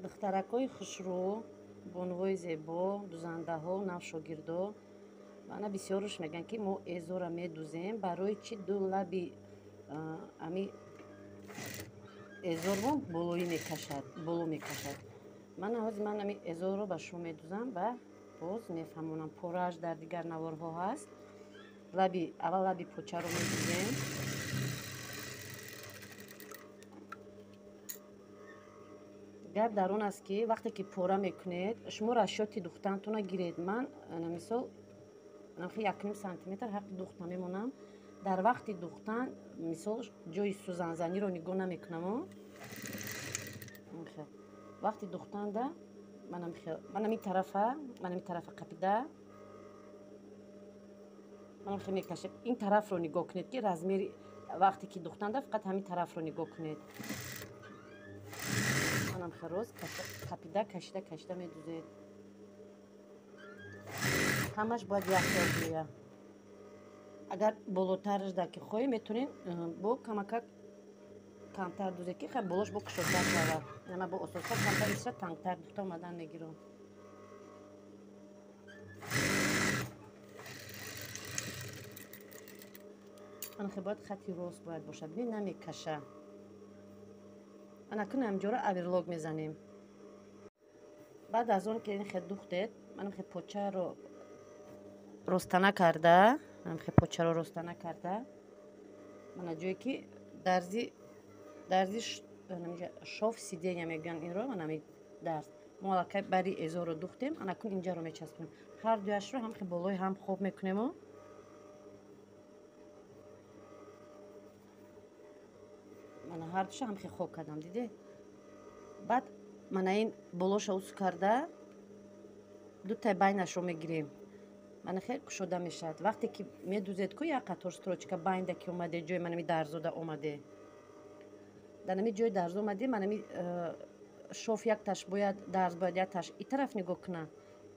Духтаракҳои хушрӯ, бонувои зебо, дузандаҳо, навшогирдо мана бисёруш мегӯянд, ки мо эзора медузем, барои чи ду лаби ами эзорро болоӣ мекашад, боло мекашад. Мана ҳозир ман ами эзорро ба шумо медузам ва боз мефаҳмонам. Порааш дар дигар наворҳо ҳаст. Лаби аввал лаби почаро медузем. Гап дар он аст, ки вақте ки пора мекунед, шумо расчёти духтантона гиред. Ман мисол 1,5 сантиметр ҳаққи духта мемонам. Дар вақти духтан мисол ҷои сӯзанзаниро нигоҳ намекунаму. Вақти духтанда манам ин тарафа, манам ин тарафа қапида манам хел мекашем. Ин тарафро нигоҳ кунед, ки размери вақте ки духтанда фақат ҳамин тарафро нигоҳ кунед. Манам хел рост қапида кашида кашида медузед. Ҳамаш бояд як хел гӯя. Агар болотараш да ки хоҳӣ, метавонед бо камакак камтар дузед, ки хай болош бо кушодтар шавад. Ама бо осонтар камтар иша тангтар духта омадан мегирам. Анхе бояд хати рост бояд бошад, бибин намекаша. Ана кун ҳамҷоро оверлок мезанем. Баъд аз он ки инхе духтед, манхе почаро ростана карда, манхе почаро ростана карда, мана ҷое ки дарзи шоф сидения мегӯянд инро, мана ҳамин дарз. Мо аллакай бари эзорро духтем, ана кун инҷаро мечаспонем. Ҳар дуяшро ҳамхе болои ҳам хоб мекунему. Мана ҳар душа ҳамхе хоб кардам, диде? Баъд мана ин болоша ус карда, дутай байнашро мегирем. Мана хел кушода мешавад. Вақте ки медузед ку як қатор строчка байнда ки омаде, ҷои манами дарзода омаде. Дар нами ҷои дарзо омаде, манами шоф якташ бояд, дарз бояд якташ ин тараф нигоҳ куна,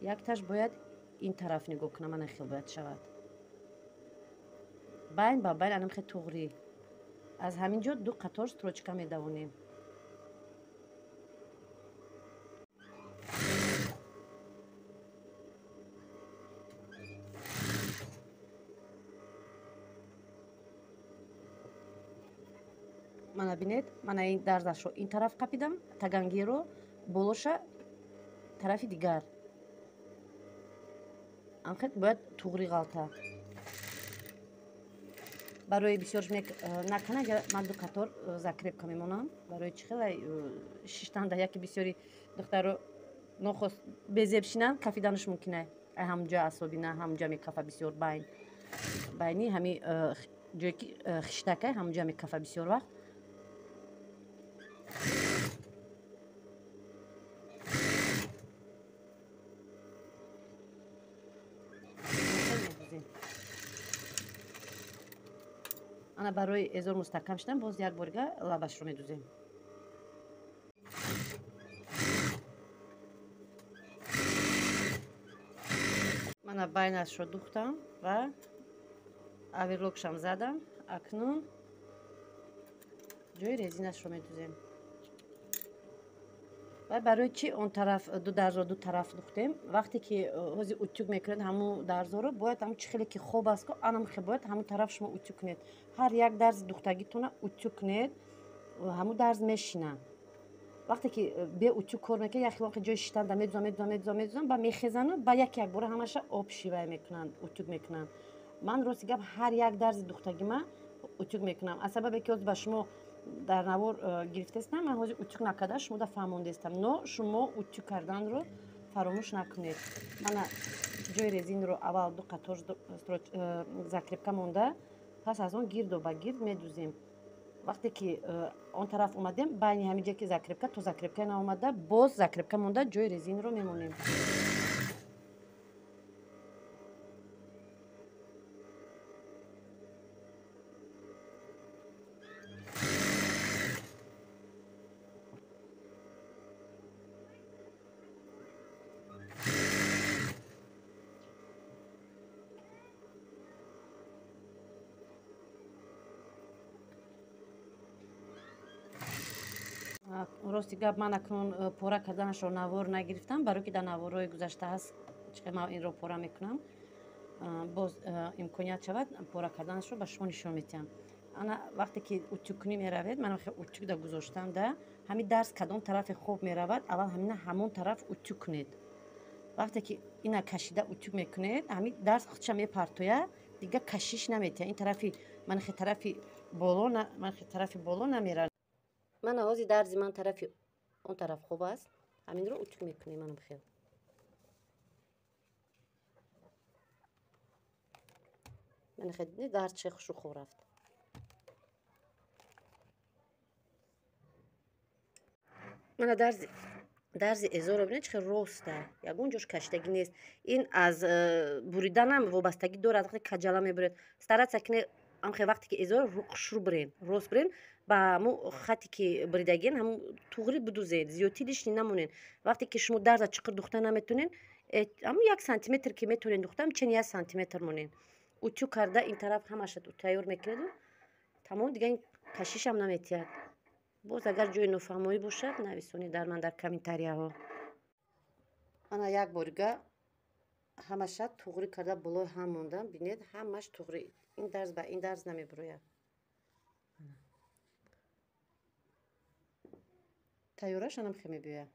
якташ бояд ин тараф нигоҳ куна. Мана хел бояд шавад. Байн ба байн анам хел туғрӣ. Аз ҳамин ҷо ду қатор строчка медавонем. Мана бинед, мана ин дарзашро ин тараф қапидам, тагангиро болоша тарафи дигар. Амхел бояд туғрӣ ғалта. Барои бисёрш накана, ман ду қатор закрепка мемонам. Барои чӣ хела шиштанда яке бисёри духтаро нохост безеб шинанд, кафиданаш мумкин ай. Ай ҳамҷа асобина, ҳамҷа мекафа бисёр байн. Байни ҳами ҷое ки хиштакай, ҳамҷа мекафа бисёр вақт. Ана барои эзор мустаҳкам шудан боз як борга лабашро медузем. Мана байнашро духтам ва оверлокшам задам. Акнун ҷои резинашро медузем. Ва барои чи он тараф ду дарзро ду тараф духтем? Вақте ки ҳозир утюг мекунед ҳамун дарзоро, бояд ҳамун чӣ хеле ки хоб аст ку, анам хе бояд ҳамун тараф шумо утюг кунед. Ҳар як дарзи духтагитона утюг кунед, ҳамун дарз мешина. Вақте ки бе утюг кор мекунед, як хелоқи ҷои шиштанда медузам, медузам, медузам, медузам, ба мехезану ба як як бора ҳамаша об шивай мекунанд, утюг мекунанд. Ман рости гап ҳар як дарзи духтагима утюг мекунам. Аз сабабе ки ҳозир ба шумо дар навор гирифтаистам, ман ҳозир утюг накарда шумо да фаҳмондаистам. Но шумо утюг карданро фаромӯш накунед. Мана ҷои резинро аввал ду қатор закрепка монда, пас аз он гирдо ба гирд медузем. Вақте ки он тараф омадем, байни ҳамин ҷое ки закрепка то закрепка наомада, боз закрепка монда ҷои резинро мемонем. Рости гап, ман акнун пора карданашро навор нагирифтам, барое ки дар наворҳои гузашта ҳаст чӣ ман инро пора мекунам. Боз имконият шавад, пора карданашро ба шумо нишон медиҳам. Ана вақте ки утюг кунӣ меравед, ман утюг да гузоштам, да ҳамин дарз кадом тарафе хоб меравад, аввал ҳамина ҳамон тараф утюг кунед. Вақте ки ина кашида утюг мекунед, ҳамин дарз худша мепартояд, дига кашиш наметиҳад. Ин тарафи манхе тарафи боло, манхе тарафи боло намерад. Мана ҳози дарзи ман тарафи он тараф хоб аст, ҳаминро утюг мекунем. Манам хел манахе дарз че хушу хоб рафт. Мана дарзи эзоро бинед, чӣ хел роста, ягон ҷош кашидагӣ нест. Ин аз буриданам вобастагӣ дорад. Вақте каҷала мебуред, стараться кунед амхе вақте ки эзоро хушрӯ бирен, рост бирен, ба ҳамун хате ки буридагиен ҳамун туғри бидузед, зиёдтӣ лишний намонед. Вақте ки шумо дарза чиқир духта наметонед, ҳамун 1 сантиметр ки метонед духта, чен 1 сантиметр монед. Утюг карда ин тараф ҳамаша тайёр мекунеду тамом, дига ин кашишам наметиҳад. Боз агар ҷои нофаҳмоӣ бошад, нависонед дар ман дар комментарияҳо. Ана як борига ҳамаша туғрӣ карда болои ҳам мондам. Бинед, ҳамаш туғрӣ, ин дарз ба ин дарз намебурояд. Тайёраш анам хе мебиёяд.